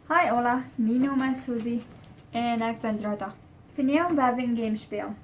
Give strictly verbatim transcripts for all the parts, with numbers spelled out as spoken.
Hi aula, mien Nomen es Susi. Un ekj sie Jreta. Vondoag woa wie een Game spälen.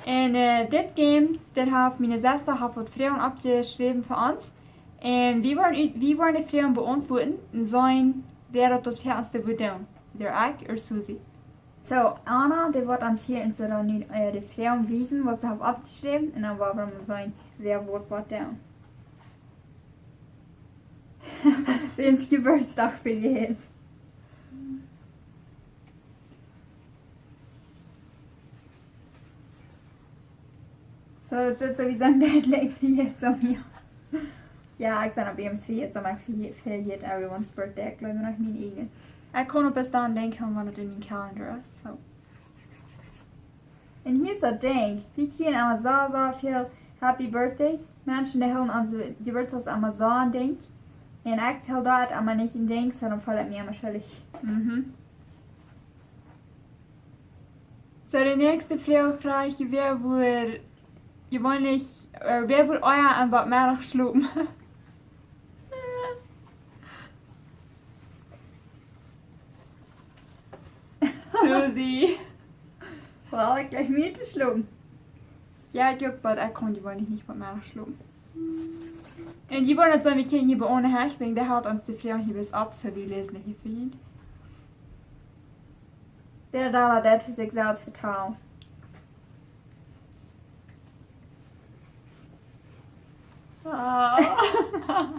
Un äh, dit Game, dit haft miene Sesta haft waut Froagen oppjeschräwen fa ons. Un wie woaren, ut- wie woaren de Froagen beauntwuaden un seenen, wäa daut daut väaste wudd doonen. Entwäda ekj ooda Susi. So, Anna, dee woat ons hia en Sula nu äh, de Froagen wiesen, waut see haft oppjeschräwen. Un dan woa wie mol seenen, wäa woat waut doonen. Wäms Jeburtsdach vejäft. So, daut sitt soo aus een Bett, like, vejäft soo mie. Jo, ekj sie opp eemol vejäft, soo, ekj vejäft, vejäft everyone's birthday, ekj jleew noch mien eejnet. Ekj kaun opp best dan denkjen, wan daut en mienen Kalender es, so. Un hia es daut Dinkj, wie kjrieen emma soo, soo väl Happy Birthdays. Menschen, dee hoolen onse Jeburtsdach emma soo en Dinkj. Un ekj feel daut emma nich en Dinkj, so dan feel ekj mie emma schuldich. Mhm. So, de näakjste Froag, Froag, wäa wudd, jeweenlich, äh, wäa wudd ea en Bad Meddach schlopen? Susi. Well, ekj jleich mie to schlopen. Jo, ekj uk, oba ekj kaun jeweenlich nich Bad Meddach schlopen. Un jie woaren daut seenen, wie kjennen hia bie Anna Hecht, wäajen dee helt ons de Froagen hia best opp, so wie läsen dee hia fa junt. Wäa dolla daut sikj selfst vetalen. Ah.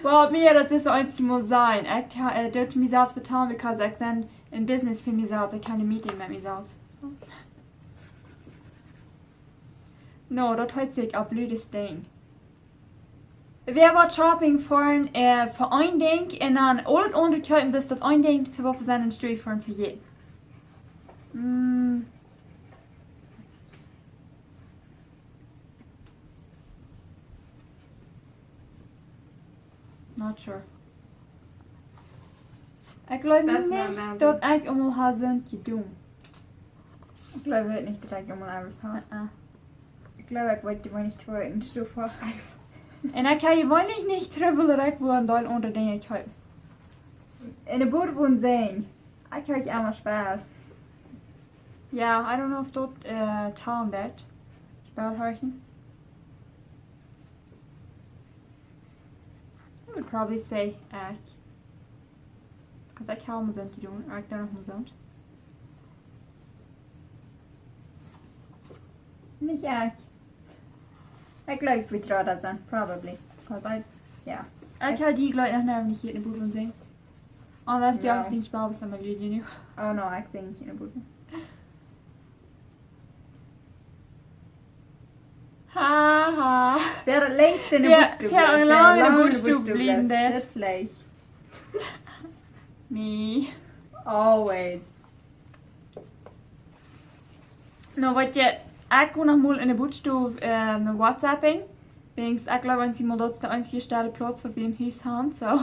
Well, mie, daut es eent mol sennen. Ekj ha- äh, doo mie selfst vetalen, because ekj sie en business fa mie selfst. Ekj ha een meeting met mie selfst. No, daut heet sikj opp lüdes Dinkj. Wäa woat shopping fa een, äh, fa een Dinkj un dan aul daut aundre kjeepen, bat daut een Dinkj fa waut wie sent en Stua fa een vejäft? Mm. Not sure. Ekj jleew That's not nich, mountain. Daut ekj emol ha soont jedonen. Ekj jleew nich, daut ekj emol eent ha. Uh-uh. Ekj jleew, ekj weet jeweenlich nich, wua ekj en Stua fa. Un ekj ha jeweenlich nich Trubbel, daut ekj woa een Deel aundre Dinja kjeepen. En de Bootschup sennen. Ekj ha emma Spell. Jo, I don't know if daut äh, talen deit. Spell horchen. I would probably say ekj. Because ekj ha emma soont jedonen, ekj doo noch mol soont. Nich ekj. Ekj jleew, wie woaren daut seenen, probably. Because I, jo. Ekj ha die jleew ekj noch nich en de Bootschup seenen. Unless du No. Hast dän Spell, waut emma lüd, you know. Oh no, ekj sie nich en de Bootschup. Haha. Wäa daut längst en de Wäa- Bootschup wäa blift, lang wäa en de lang en de Bootschup Bootschup blift, blift, daut. Daut es leicht. Me. Always. No, waut je, ekj go noch mol en de Bootschup äh, WhatsApping. Wäajen ekj jleew, wan see mol daut es de eensje Städ Plauz, waut wie em Hus han, so.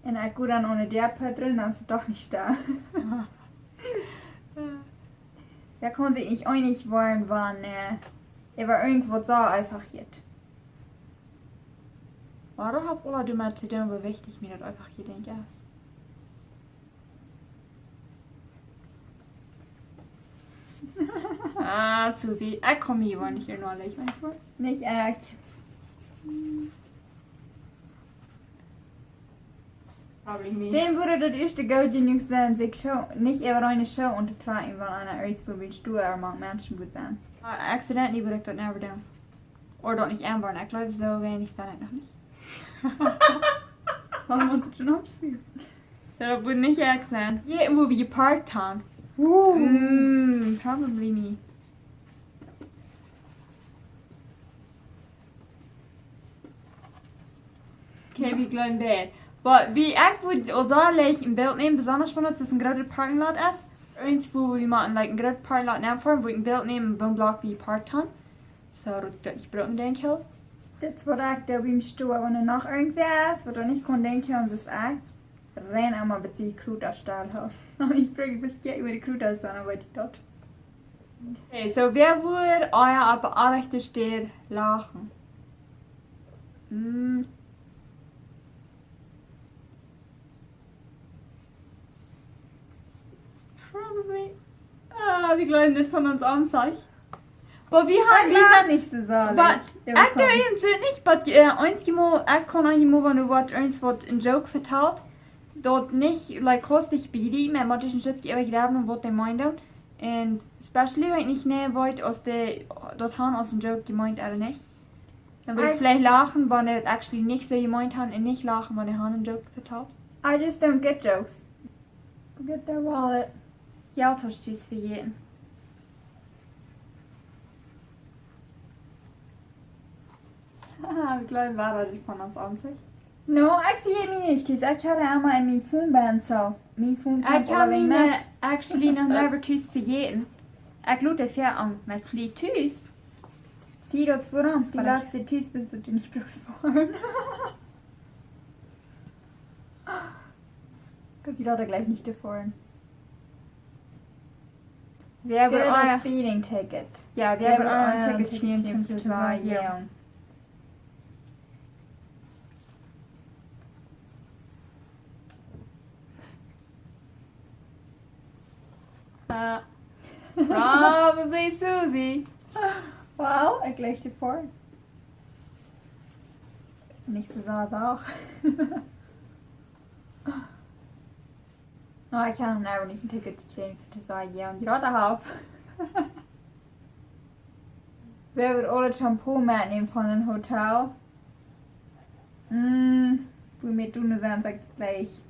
Un ekj go dan aun de Däa pudren, dan es et doch nich doa. Jo, kaun sikj nich eenich woaren, wan äh, äwa irjentwaut soo eefach jeit. Oba daut haft aula doamet to doonen, woo wichtich mie daut eefach jedenkj es. Ah, Susi, ekj kaun mie jeweenlich hia noch nich, weetst du? Nich ekj. Probably me. Wäm wudd daut ieeschte goot jenuach sennen, sikj soo, nich äwa eene Schoo auntotrakjen, wan eena irjentwua bie Stua ooda mank Menschen wudd sennen? Uh, accidentally would ekj daut never doonen. Ooda daut nich aunwoaren. Ekj jleew, soo weinich sie ekj noch nich. Wuarom mott ekj daut oppschriewen? So, daut wudd nich ekj sennen. Jo, wua wie jeparkt han. Ooh. Mm, probably me. Okay, wie jleewen daut. Oba wie ekj wudd aulsoo leicht een Bilt nämen, besonda wan daut een grootet Parking Lot es. Irjentwua, wua wie mau een, like, een grootet Parking Lot nenfoaren, wudd ekj een Bilt nämen, woo een Block wie jeparkt han. So, daut ekj daut nich brucken, denkj ekj. Daut es waut ekj doo biem Stua, wan doa noch irjentwäa es, waut doa nich kaun denkjen, daut es ekj. Ran emma bat see Kruta stell han. Dan es Brügge best je äwa de Kruta sennen, dan weet ekj daut. Okay, so wäa wudd ea opp de rajchte Städ lachen? Mm. Probably. Ah, wie jleewen dit von ons aunsecht. Oba wie haben, wie sent nich soo salich. But ekj doo eent nich, but, äh, eenjemol, ekj kaun eenjemol, wan doa woat irjent waut een Joke vetalt, daut nich, like, hastich bie die, mau mau disen Schritt äwajäwen un waut dee meenen doonen. Un especially wan ekj nich nä weet, aus dee daut haben aus een Joke jemeent ooda nich. Dan well ekj veleicht lachen, wan dee daut actually nich soo jemeent haben un nich lachen, wan dee haben een Joke vetalt. I just don't get jokes. Go get their wallet. Jelt hast du vejäten. Haha, wie jleewen, wia daut von ons aunsecht? No, ekj vejät mie nich, dus ekj haud emma en mien Phone bie, soo. Mien Phone kaun ekj hab mie met actually noch never tus vejäten. Ekj lot de Fäa aun met Flee tus. See, daut es wuarom. Du latst de tus, best du nich bloos foaren. Kaun see daut jlikj nich foaren. Wäa woat een speeding ticket? Jo, wäa woat een Ticket kjrieen, toom to sajen, jo. Uh, probably Susie. Well, ekj jlikj de Fäa. Nich soo sea Sach. No, ekj kaun noch never nich een Ticket kjrieen fa to sajen, jo, un jrod haulf. Wie haben aule Shampoo metjenomen von een Hotel. Mm, woo wie doonen, sent see jlikj.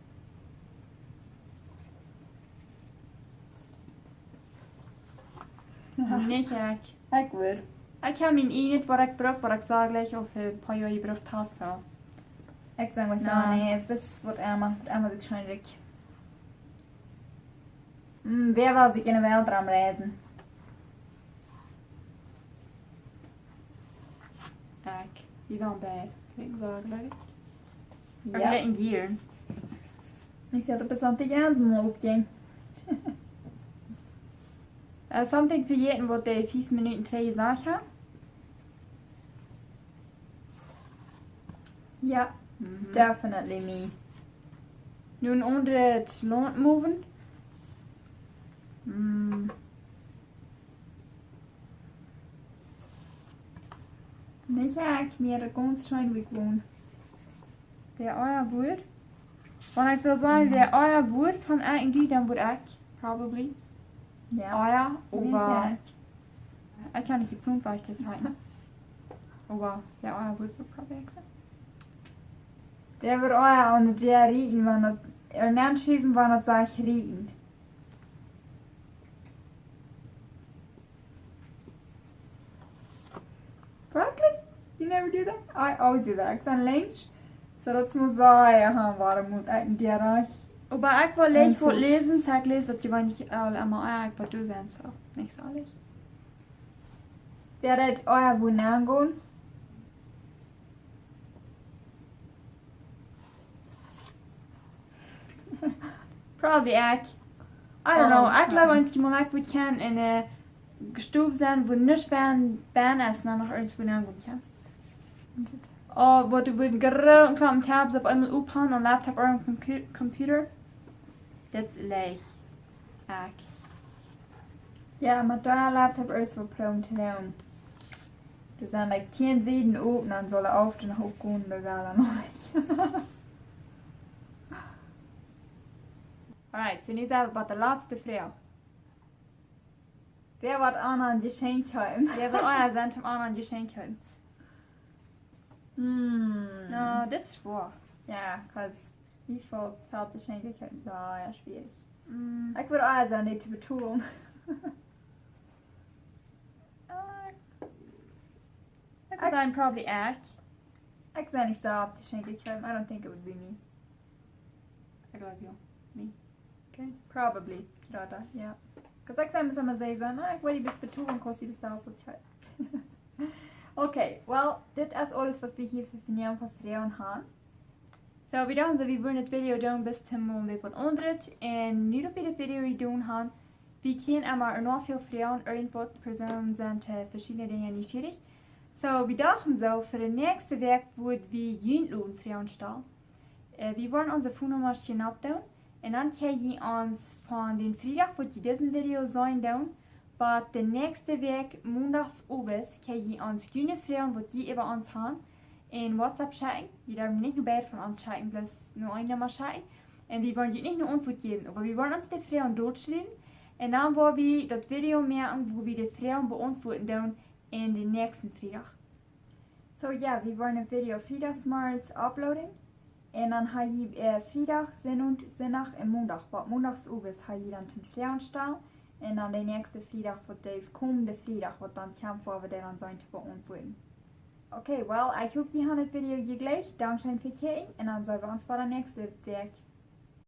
Nich ekj. Ekj wudd. Ekj hab mien ieejnet, waut ekj bruck, waut ekj saj jlikj, ooda een poa Joa jebrukt hab, soo. Ekj saj mau soo, nä, daut woat emma, woat emma soo scheen rikj. Mm, wäa well sikj enne Welt romreisen? Ekj. Wie woaren beid. Ekj saj jlikj. Jo. Ekj jlikj Jieren. Ekj feel daut bie ons de Jans mau oppjinj. Uh, something vejäten, waut dee fief Minuten trigj jesajcht haud. Jo, mhm, definitely me. Nu een aundret Launt moven. Mm. Nich ekj, mie daut gaunz scheen, woo ekj won. Wäa ea wudd? Wan ekj saul sajen, wäa ea wudd von ekj un du, dan wudd ekj, probably. Jo. Ea, nich oba ekj. Ekj kaun nich de Punkt, waut ekj daut rein. Oba, wäa ea wudd, wudd probably ekj sennen. Wäa wudd ea aun de Däa rieten, wan daut, ea nenschriewen, wan daut sajcht rieten. Werkjlich? You never do that? I always do that. Ekj sie linkj. Soo daut es mau soo, jo, ha, wuarom mott ekj nich rajcht? Oba ekj well leicht waut läsen, soo ekj läs daut jeweenlich aul emol, jo, ekj wudd du sennen, soo. Nich soo leicht. Wäa daut, oh jo, wua nengonen? Probably ekj. I don't know. Oh, ekj jleew, okay. Eenjemol ekj wudd kjennen en, äh, Stow sennen, wua nuscht benne, benne es, dan noch irjentwua nengonen kjennen. Oh, waut du wudden groote Klompen Tabs opp eemol opphaben un Laptop ooda Compu-, Computer. Daut es leicht. Ekj. Jo, mau doa Laptop es waut Problem to doonen. Doa sent, like, tieen Sieden opp, dan saul hee opp dän Hook gonen, daut well hee noch nich. Alright, soo nu sent wie bie de latste Froag. Wäa woat aundre een Jeschenkj kjeepen? Wäa woat aundre sennen toom aundre een Jeschenkj kjeepen? Hmm. No, daut es schwoa. Jo, 'cause mie felt, felt Jeschenkj kjeepen sea, jo, schwierich. Mm. Ekj wudd aundre sennen, dee to betolen. Ah, ekj wudd sajen, probably ekj. Ekj sie nich soo opp Jeschenkj kjeepen. I don't think it would be me. I love you. Me. Okay, probably. Jrod, jo. 'Cause ekj sie mau soo, no, ekj well die bloos betolen, 'cause du best selfst waut kjeepen. Okay, well, dit es aules waut wie hia fa vondoag fa Froagen haben. Soo, wie dochten, soo, wie wudden dit Video doonen, bloos toom mol waut aundret. Un nu daut wie dit Video jedonen haben, wie kjrieen emma noch väl Froagen, irjentwaut, Persoonen sent, äh, veschiedne Dinja nieschierich. Soo, wie dochten soo, fa de näakjste Wäakj wudd wie junt loten Froagen stalen. Äh, wie woaren onse Phone Numma hia nopp doonen. Un dan kjenn jie ons von dän Friedach, waut jie disen Video seenen doonen, bat de näakjste Wäakj Mondachs owes kjenn jie ons june Froagen, waut jie äwa ons haben. En WhatsApp schekjen. Jie derwen nich no beid von ons schekjen, bloos no eene Numma schekjen. Un wie woaren junt nich ne Auntwuat jäwen, oba wie woaren ons de Froagen dootschriewen. Un dan woa wie daut Video moaken, wua wie de Froagen beauntwuaden doonen en dän näakjsten Friedach. So jo, wie woaren daut Video friedachs morjes uploaden. Un dan ha jie, äh, Friedach, Sinowent, Sindach un Mondach. Bat Mondachs owes ha jie dan toom Froagen stalen. Un dan de näakjste Friedach, waut de komende Friedach, waut dan kjemt, woa wie dee dan seenen to beauntwuaden. Okay, well, ekj hop, jie haben daut Video jejlikjt. Dankscheen fa kjikjen. Un dan seenen wie ons fa de näakjste Wäakj.